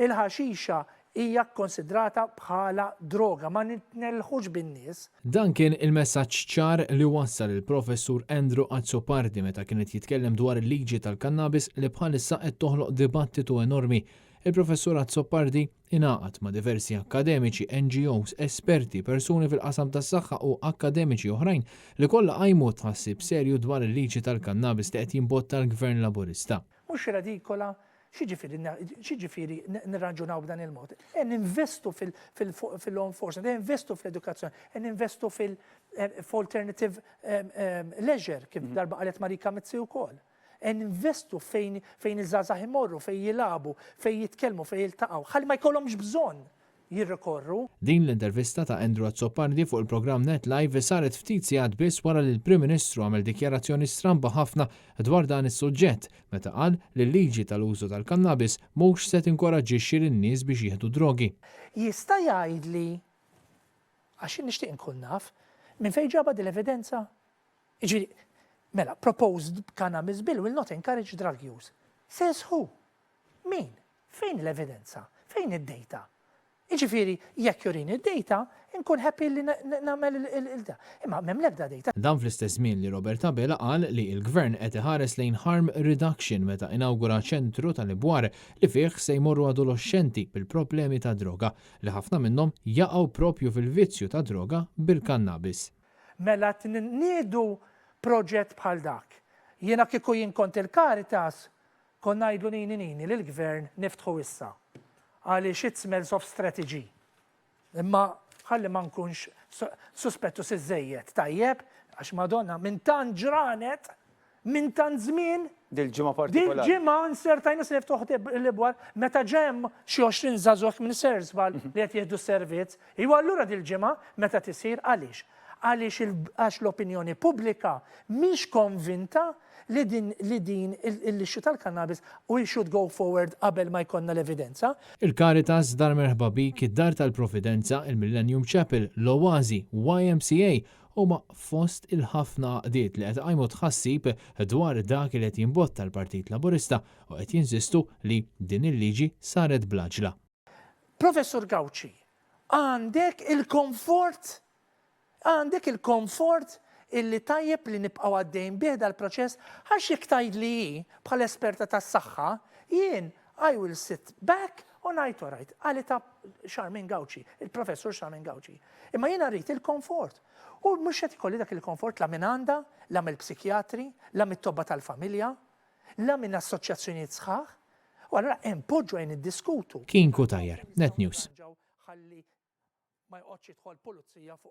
Il-ħaxixa hija kkonsidrata bħala droga, ma nitnellħux bin-nies. Dan kien il-messaġġ ċar li wassal il-Professur Andrew Azzopardi meta kien qed jitkellem dwar il-liġi tal-kannabis li bħalissa qed toħloq dibattitu enormi. Il-Professur Azzopardi ingħaqad ma' diversi akkademiċi, NGOs, esperti, persuni fil-qasam tas-saħħa u akkademiċi oħrajn li kollha qajmu tħassib serju dwar il-liġi tal-kannabis li qed jimbotta l-Gvern Laburista. Mhux redikola? X'jiġifieri x'jiġifieri nirraġunaw b'dan il-mod? E ninvestu fil-law enforcement, e ninvestu fl-edukazzjoni, e ninvestu fil-alternative leisure, kif darba qalet Marika Mizzi wkoll. E ninvestu fejn fejn iż-żgħażagħ imorru, fejn jilagħbu, fejn jitkellmu, fejn jiltaqgħu, ħalli ma jkollhomx bżonn jirrikorru. Din l-intervista ta' Andrew Azzopardi fuq il-programm Net Live saret ftit sigħat biss wara li l-Prim Ministru għamel dikjarazzjoni stramba ħafna dwar dan is-suġġett meta qal li l-liġi tal-użu tal-kannabis mhux se tinkoraġġixxi lin-nies biex jieħdu d-drogi. Jista' jgħidli, għax jien nixtieq inkun naf, minn fejn ġabha din l-evidenza? Jiġifieri, mela, proposed cannabis bill will not encourage drug use. Says who? Min? Fejn l-evidenza? Fejn id-data? Jiġifieri, jekk jurini d-data, inkun happy li nagħmel il-da. Imma m'hemm l-ebda data. Dan fl-istess żmien li Robert Abela qal li l-Gvern qed iħares lejn harm reduction meta inawgura ċentru tal-Ibwar li fih se jmorru adoloxxenti bil-problemi tad-droga, li ħafna minnhom jaqgħu propju fil-vizzju tad-droga bil-kannabis. Mela qed niedu proġett bħal dak. Jiena kieku jien kont il-Caritas, Konna ngħidlu nini nini lill-Gvern niftħu issa. Għaliex it smells of strategy. Imma ħalli ma nkunx suspettus iżżejjed, tajjeb? Għax Madonna, minn tant ġranet, minn tant żmien. Dil-ġimgħa partikolari. Dil-ġimgħa nsertajna se niftuħ l-ibwar meta ġa hemm xi 20 żagħżugħ minn Sersval li qed jieħdu s-servizz. Iwa allura dil-ġimgħa meta tisir għaliex? Għaliex għax l-opinjoni pubblika mhix konvinta li din li din l-issue tal-cannabis we should go forward qabel ma jkollna l-evidenza. Il-Caritas, Dar Merħba Bik, id-Dar tal-Providenza, il-Millennium Chapel, l-Oasi, YMCA huma fost il-ħafna għaqdiet li qed iqajmu tħassib dwar dak li qed jimbotta l-Partit Laburista u qed jinsistu li din il-liġi saret bl-għaġla. Professur Gauci, għandek il-komfort Għandek il-komfort illi tajjeb li nibqgħu għaddejjin bih dal-proċess għax jekk tgħidli hi bħala esperta tas-saħħa, jien I will sit back u ngħid alright, qalitha Charmaine Gauci, il-Professur Charmaine Gauci. Imma jiena rrid il-komfort. U mhux qed ikolli dak il-komfort la minn għandha, la mill-psikjatri, la mit-tobba tal-familja, la minn assoċjazzjonijiet sħaħ. U allura hemm poġġu ejja niddiskutu. Kien Cutajar, Net News. Ħalli ma joqgħodx jidħol pulizija fuq.